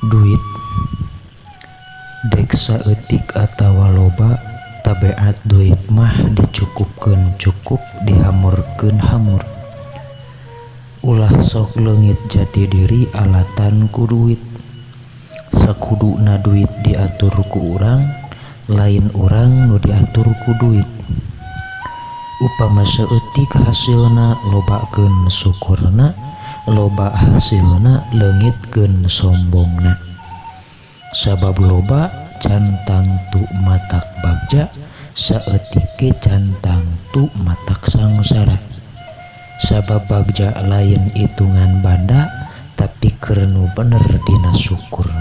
Duit dek saeutik atawa loba tabeat duit mah dicukupkeun cukup dihamurkeun hamur. Ulah sok leungit jati diri alatan ku duit. Sakuduna duit diatur ku urang lain urang nu diatur ku duit. Upama saeutik hasilna lobakeun syukurna loba hasilna leungitkeun sombongna. Sabab loba can tangtu matak bagja saeutik ge can tangtu matak sangsara. Sabab bagja lain itungan banda tapi keur nu bener dina syukurna.